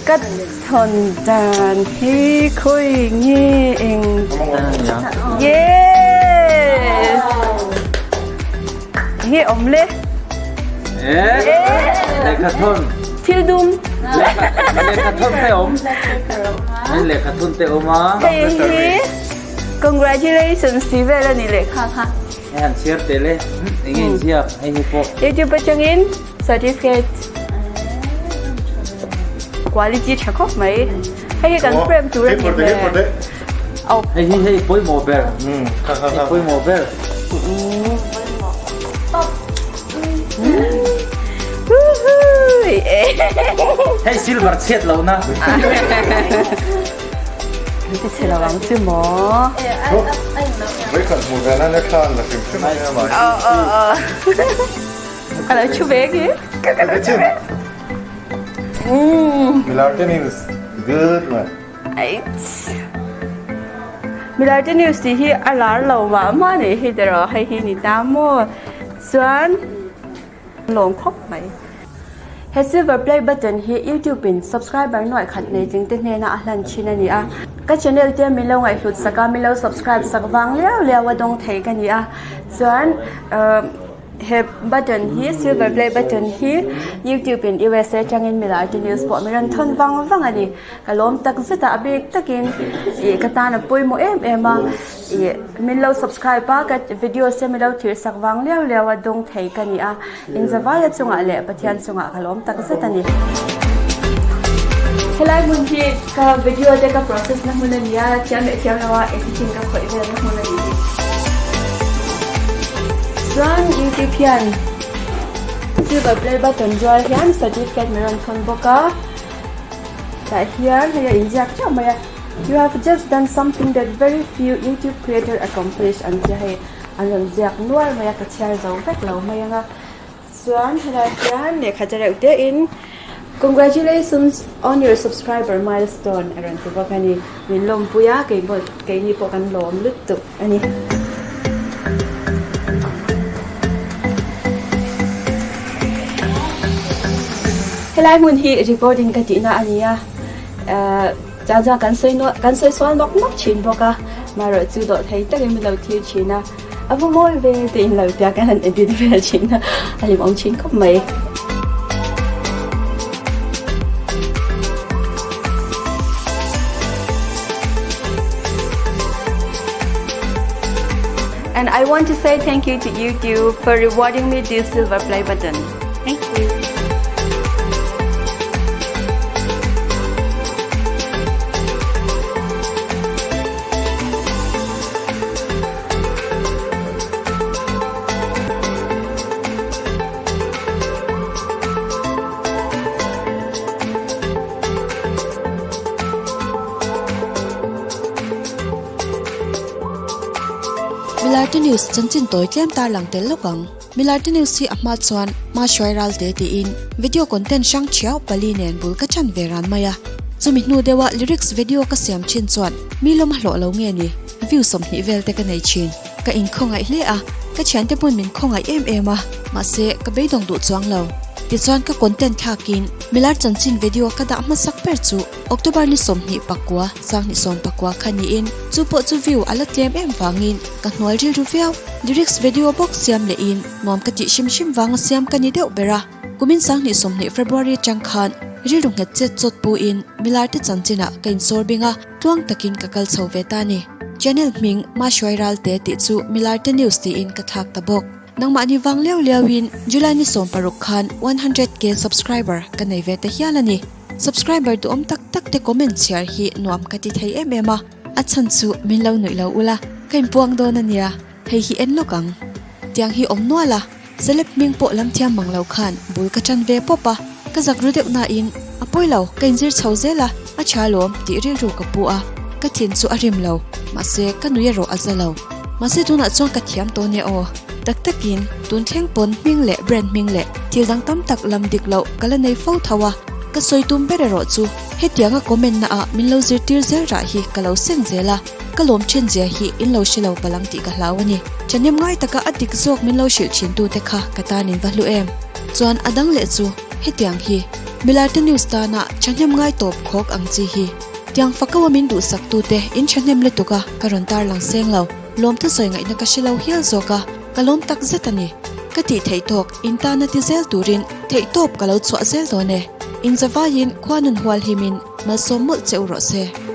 Ka thawn dan hi khawi nge eng Yes! Nge awm le? Lehkha thawn. Thil dum. Lehkha thawn te awm. Lehkha thawn te awm a. Hei hi congratulations ti vel a ni lehkha kha. Hei han chhiar tel e. Eng nge inziak hei hi pawh. YouTube atangin certificate quality tha khawp mai. Hei hi kan frame tur a ni hmel. Oh. Hei hi hei pawimawh ber. Hei pawimawh ber. Hei silver chhiat lo na. Ti chhe lo ang chu maw? Vei khat hmu ve nan a thlan la hrim hrim ania mai. Aw aw aw. Ka lo thu ve khi. Ka lo thu ve. Milarte news good man. Milarte news tih hi a lar lo mah mah nih hi tiraw hei hi ni ta maw chuan lawm khawp mai. He silver play button hi YouTube in subscriber nuaih khat nei tling te hnena a hlan thin a ni a. Ka channel te min lo ngaihhlut sak a, min lo subscribe sak vang liau liau a dawng thei ka ni a. Chuan he button hi silver play button hi YouTube in USA atangin milai te news pawh min rawn thawn vang vang a ni. Ka lawm tak zet a, a bik takin ih ka tan a pawimawh em em a. Ih min lo subscribe a, ka video se min lo thir sak vang liau liau a dawng thei ka ni a, inzavaia chungah leh Pathian chungah ka lawm tak zet a ni. Helai hmun hi ka video te ka process na hmun a ni a, thiam leh thiam lo a editing ka khawih vel na hmun a ni hi. Chuan YouTube hian silver play button rual hian certificate min rawn thawn bawk a, tah hian hei a inziak theuh mai a. You have just done something that very few YouTube creator accomplish an tia hei an rawn ziak nual mai a ka chhiar zo vek lo mai anga chuan helai hian lehkha te reuh te in congratulations on your subscriber milestone a rawn ti bawk a ni min lawmpui a kei pawh keini pawh kan lawm lutuk a ni. Helai hmun hi recording ka tihna a ni a ehh. Chang chuan kan sawi nual kan sawi sual nawk nawk thin bawk a, marawh chu dawh thei takin min lo thlir thin a, a va mawi ve tiin lo tia kan han edit vel thin a, a hlimawm thin khawp mai. And I want to say thank you to YouTube for rewarding me this silver play button. Thank you. Milarte News chanchin tawi tlem tarlang tel lawk ang. Milarte News hi a hma chuan hma hruai ral te tiin video content hrang thiau pali nen bul ka chan ve ran mai a. Chumi hnu deuha lyrics video ka siam thin chuan mi lawm a hlawh lo nge ni, view 20 vel te ka nei thin. Ka inkhawngaih hle a, ka thiante pawn min khawngaih em em a, mahse ka beidawng duh chuang lo. Tichuan ka content thlakin Milar chanchin video ka dah hmasak ber chu October ni 29, 2019 kha niin chu pawh chu view a la tlem em vangin ka hnual rilru viau. Lyrics video bawk siam lehin nuam ka tih hrim hrim vanga siam ka ni deuh ber a. Kumin 2020 February atang khan rilru nghet chet chawt puin milar te chanchinah ka insawr bing a, tluang takin ka kal chho ve ta ni. Channel hming Mahruai Ralte tih chu Milarte News tiin ka thlak ta bawk. Nangmahni vang liau liauin July ni 16 khan 100K subscriber ka nei ve ta hial a ni. Subscriber duhawm tak tak te comment chhiar hi nuam ka ti thei em em a, a chhan chu min lo nuih lo ula, ka inpuang dawn a nia, hei hi en lawk ang. Tiang hi awm nual a, celeb hming pawh lam thiam mang lo khan bul ka tan ve pawp a, ka zak ru deuh nain a pawi lo, ka inzir chho zel a, a tha lawm tih rilru ka pu a, ka thin chu a rim lo, mahse ka nui erawh a za lo. Mahse tunah chuan ka thiam tawh nia aw. Tak takin, tun thleng pawn hming leh brand hming leh thil dang tam tak lam dik loh ka la nei fo tho a, ka sawi tum ber erawh chu hetianga comment na ah min lo zirtir zel rah hi ka lo seng zel a. Ka lawm thin zia hi in lo hre lo palang tih ka hlau a ni. Thahnem ngai taka a dik zawk min lo hrilh thin tu te kha ka tan in va hlu em. Chuan a dang leh chu hetiang hi Milarte News tana thahnem ngai tawp khawk ang chi hi. Tiang fakaua min duhsak tu te in thahnem lutuk a ka rawn tarlang seng lo. Lawmthu sawi ngaihna ka hre lo hial zawk a, ka lawm tak zet a ni. Ka tih theih tawk in tana ti zel turin theih tawp ka lo chhuah zel dawn e. Inzavaiin khua nun hual himin malsawm mawlh che u rawh se.